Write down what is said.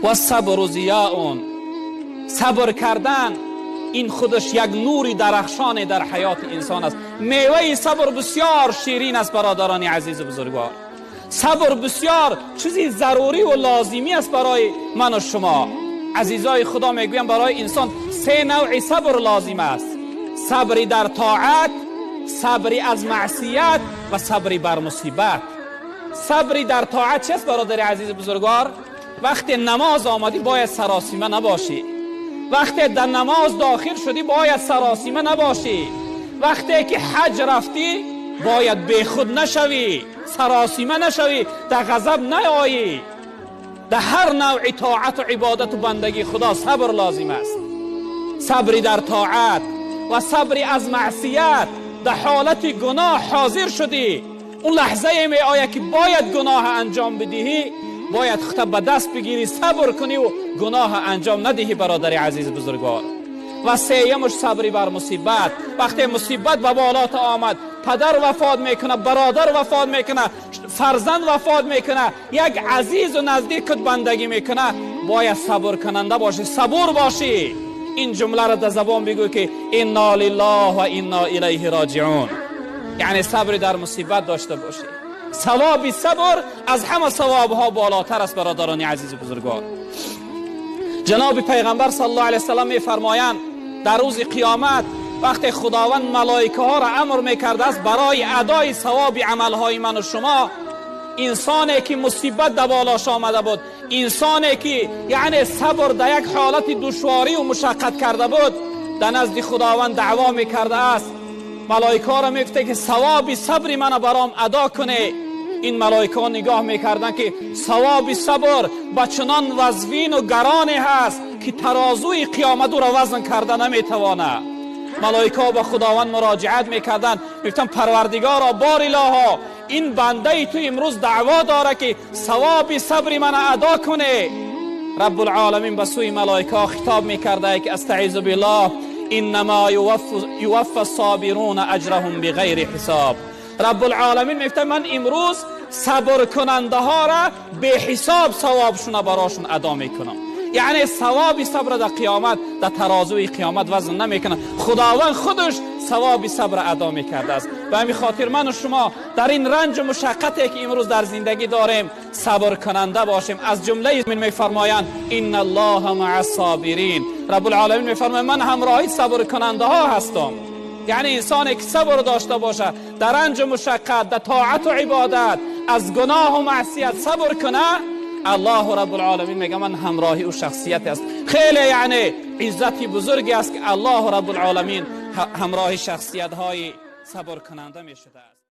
و صبر ضیاء، صبر کردن این خودش یک نوری درخشان در حیات انسان است. میوه صبر بسیار شیرین است برادران عزیز و بزرگوار. صبر بسیار چیزی ضروری و لازمی است برای من و شما. عزیزای خدا، میگویم برای انسان سه نوع صبر لازم است: صبری در طاعت، صبری از معصیت و صبری بر مصیبت. صبری در طاعت چیست برادر عزیز بزرگوار؟ وقتی نماز آمدی باید سراسیمه نباشی، وقتی در نماز داخل شدی باید سراسیمه نباشی، وقتی که حج رفتی باید بیخود نشوی، سراسیمه نشوی، در غضب نیایی. در هر نوع طاعت و عبادت و بندگی خدا صبر لازم است. صبری در طاعت و صبری از معصیت. در حالت گناه حاضر شدی، اون لحظه می آید که باید گناه انجام بدهی، باید خودت به دست بگیری، صبر کنی و گناه انجام ندهی برادر عزیز بزرگوار. و سیمش صبری بر مصیبت. وقتی مصیبت به بالات آمد، پدر وفات میکنه، برادر وفات میکنه، فرزند وفات میکنه، یک عزیز و نزدیک بندگی میکنه، باید صبر کننده باشی، صبور باشی. این جمله را در زبان بگو که انا لله و انا الیه راجعون، یعنی صبر در مصیبت داشته باشی. ثواب صبر از همه ثواب ها بالاتر است برادران عزیز و بزرگوار. جناب پیغمبر صلی الله علیه وسلم میفرمایند در روز قیامت وقتی خداوند ملائکه ها را امر میکرده است برای ادای ثواب عملهای من و شما، انسانی که مصیبت در بالاش آمده بود، انسانی که یعنی صبر در یک حالت دشواری و مشقت کرده بود، در نزد خداوند دعوا میکرده است. ملائکه ها را میگفته که ثواب صبر من برام ادا کنه. این ملائکه ها نگاه میکردن که ثواب صبر به چنان وزوین و گرانی هست که ترازوی قیامت او را وزن کرده نمیتوانه. ملائکه ها به خداوند مراجعت میکردن، میگفتن پروردگارا، بار الها، این بنده تو امروز دعوا داره که ثواب صبر من ادا کنه. رب العالمین به سوی ملائکه ها خطاب میکرده که استعیذ بالله، انما یوفى الصابرون اجرهم بغیر حساب. رب العالمین میگفته من امروز صبر کننده ها را به حساب ثوابشون براشون ادا میکنم. یعنی ثواب صبر در قیامت، در ترازوی قیامت وزن نمیکنه، خداوند خودش ثواب صبر ادا میکرده است. به همین خاطر من و شما در این رنج و مشقتی که امروز در زندگی داریم صبر کننده باشیم. از جمله من میفرمایند ان الله مع الصابرین. رب العالمین میفرماید من همراهی صبر کننده ها هستم. یعنی انسانی که صبر داشته باشه در رنج و مشقت، در طاعت و عبادت، از گناه و معصیت صبر کنه، الله رب العالمین میگه من همراهی او شخصیت است. خیلی یعنی عزت بزرگی است که الله رب العالمین همراه شخصیت های صبر کننده می شده است.